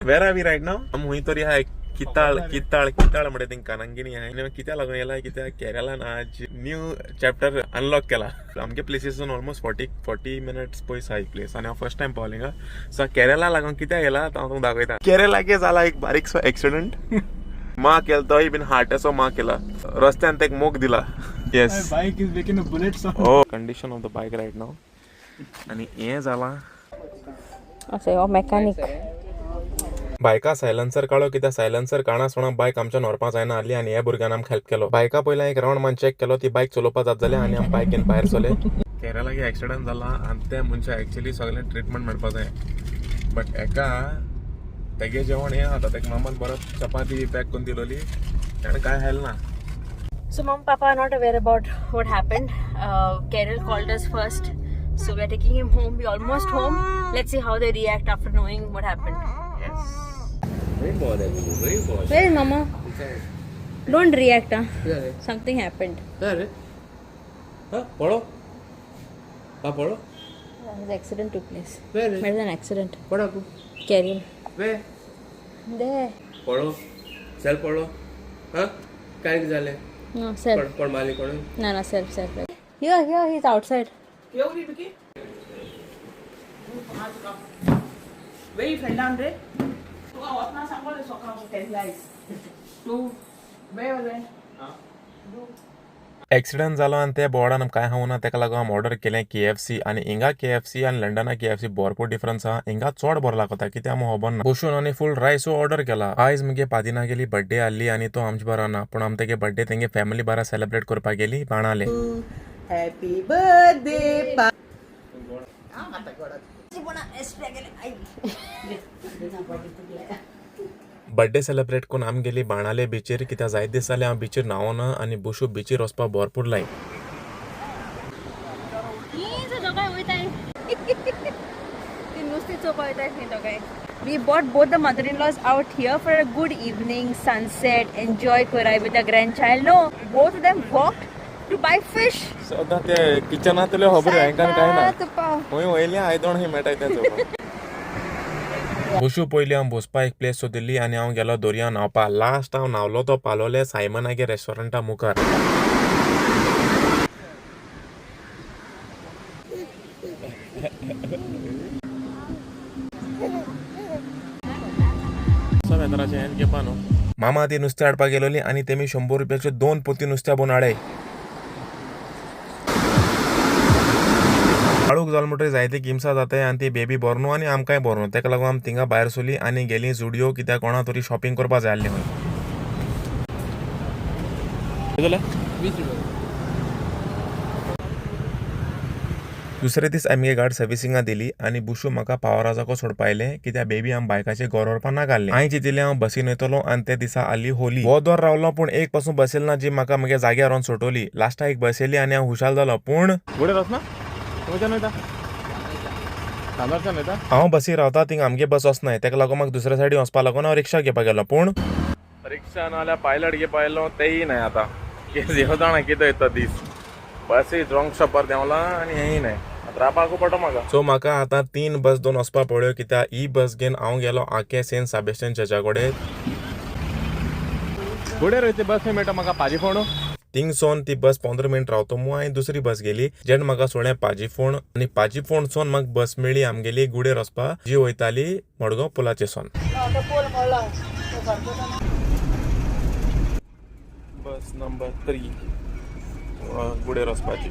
Where are we right now? आम हुंय तरी आहाय किताळ किताळ किताळ म्हणटा तेंकां कानांगिनी आहाय. आनी कित्या लागून येयला कित्याक केरलान आज न्यू चॅप्टर अनलॉक केला. आमगे प्लेसीसून ऑलमोस्ट 40 मिनट्स पयस आहा ही प्लेस आनी हांव फर्स्ट टायम पावलें हिंगा. सो केरला लागून कित्याक येयला तो हांव तुमकां दाखयता. केरलागे जाला एक बारीकसो एक्सिडंट. मा केला तोय बीन हार्टाचो मा केला. रस्त्यान तेक मोग दिला. Yes. Bike is making a bullet sound. Oh, condition of the bike right now. आनी हें जालां. अशें हो मेकॅनिक. बायका सायलन्सर काडलो कित्याक सायलन्सर काडना सोणा बायक आमच्यान व्हरपा जायना आसली आनी ह्या भुरग्यान आमकां हेल्प केलो. बायका पयलीं एक रावंड मान चॅक केलो, ती बायक चलोवपा जात जालें आनी आमी बायक घेवन भायर सरले. केरलागे एक्सिडंट जाला आनी त्या मनशाक एक्चुली सगळें ट्रिटमेंट मेळपा जाय, बट एका तेगे जेवण हें आतां तेका मामान बरो चपाती पॅक करून दिलोली, ताणें कांय खायलें ना. So mom, papa are not aware about what happened. Carol called us first, so we are taking him home. We almost home. Let's see how they react after knowing what happened. Yes. Where is mama? Don't react, huh? Something happened. पळो हा पळो. An accident took place. Where? There was an accident. कोणाकू? Carol. Where? There. पळो सेल पळो. हा काय कितें जालें? No, self. कोण कोण मारली कोण? No, no, self, self. Here, here, he's outside. Where you fell down, Ray? To where was I? Accident जालो आनी त्या बोर्डान आमकां कांय खावना, तेका लागून आमी ऑर्डर केलें KFC. आनी हिंगा KFC आनी लंडना KFC भरपूर डिफरन्स आहा. हिंगा चड बरो लागता कित्याक आमकां खबर ना. बसून आनी फूल रायसू ऑर्डर केला. आयज मुगे पादिनागेली बड्डे आहली आनी तो आमचे बारा ना, पूण आमी तेगे बड्डे तेंगे फॅमिली बारा सेलिब्रेट करपाक गेली बाणाले. Happy birthday, pa. Birthday celebrate करून आमी गेली बाणाले बिचीर कित्याक जायत दीस जाले हांव बिचीर न्हांवना आनी बुशू बिचीर वचपाक भरपूर लायक. We brought both the mother-in-laws out here for a good evening, sunset, enjoy Korai with the grandchild. No, both of them walked to buy fish. सदां ते किचनांतल्यो खबरी हांकां कांय ना. तुपा. खंय वयलें आयदण खंय मेळटा तें चोवपाक. बशू पयलीं हांव बसपा एक प्लेस सोदिल्ली आनी हांव गेलो दर्या न्हांवपा. लास्ट हांव न्हांवलो तो पालोले सायमनागे रेस्टॉरंटा मुखार. मामा ती नुस्तें हाडपाक गेलोली आनी तेमी 100 रुपयाच्यो 2 पोती नुस्त्या बोवन हाडय. काळोख जालो म्हणटकीर जायती किमसां जाताय आनी ती बेबी बरो न्हू आनी आमकांय बरो न्हू, तेका लागून आमी थिंगा भायर सरली आनी गेली जुडियो कित्याक कोणा तरी शॉपिंग करपा जाय आसलें खंय. दुसरे दीस आमगे गाडी सर्विसिंगा दिली आनी बुशू म्हाका पावराजाको सोडपा आयलें कित्याक बेबी आम बायकाचेर घर व्हरपा नाका आसलें. हांवें चिंतिल्लें हांव बसीन वयतलो आनी त्या दिसा आसली होली. हो दर रावलो पूण एक पासून बस येयली ना जी म्हाका म्हगे जाग्यार व्हरोन सोडटली. लास्टाक एक बस येयली आनी हांव खुशाल जालो, पूण हांव बसीर रावता थिंगा आमगे बस वचनाय, तेका लागून म्हाका दुसऱ्या सायडीन वचपा लागून हांव रिक्षा घेवपाक गेलो. पूण रिक्षा ना जाल्यार पायलट घेवपा आयलो तेयी नाय. आतां देव जाणा कितें येता दीस. बसी रॉंग स्टॉपार देंवला आनी हेंय नाय, आतां रावपाकू पडटा म्हाका. सो म्हाका आतां 3 बस दोन वचपा पडल्यो कित्याक ही बस घेवन हांव गेलो आके सेंट सेबेस्टियन चर्चा कडेन. फुडें रे बस मेळटा म्हाका पाजीफोंड. थिंगसोन ती बस 15 मिनट रावतो मू हांवें दुसरी बस गेली जेन्ना म्हाका सोडलें पाजीफोंड आनी पाजीफोंडसून म्हाका बस मेळ्ळी आमगेली गुडेर वचपा जी वयताली मडगांव पुलाचे सोन. बस नंबर 3 गुडेर वचपाची.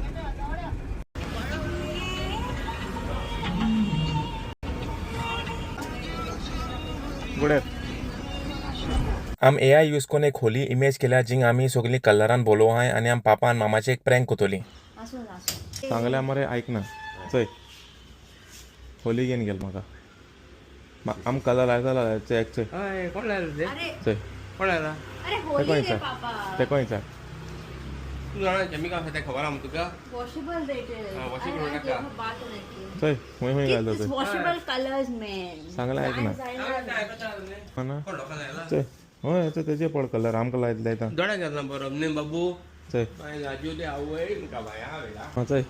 गुडेर आम AI use करून एक होली इमेज केल्या जिंग आमी सगळीं कलरान बोलो आहाय आनी आम पापा आनी मामाचे एक प्रँक कोतोली. सांगल्या मरे आयक ना, चोय होली घेवन गेल म्हाका. आम कलर लायता जाल्यार चोय एक चोय. हय कोण लायलो ते? चोय कोण लायला? ते खंय विचार, ते खंय विचार. तूं जाणा केमिकल आसा तें खबर आहा तुका? Washable it is. Ah, washable नाका. चोय खंय खंय घालता चोय. Washable colors, man. सांगलें आयक ना. ना कोण लोकां लायला? चोय हय चोय तेजे पळ कलर आमकां लायता. दोळ्याक घातला बरो न्ही बाबू. चोय राजू ते आवय बाया वेळा. हा चोय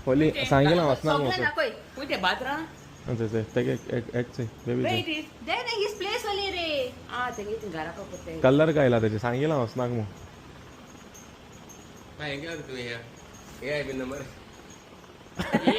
होली सांगिला वचना सगळें दाखय. Put the batra. तेगे एक baby. Where it is? Then his place only रे. Ah, तेंगे घरा पळय. कलर काय आयला तेजे सांगिला वचनाक मग. हें केलं तुवें ह्या हे I bin number. हे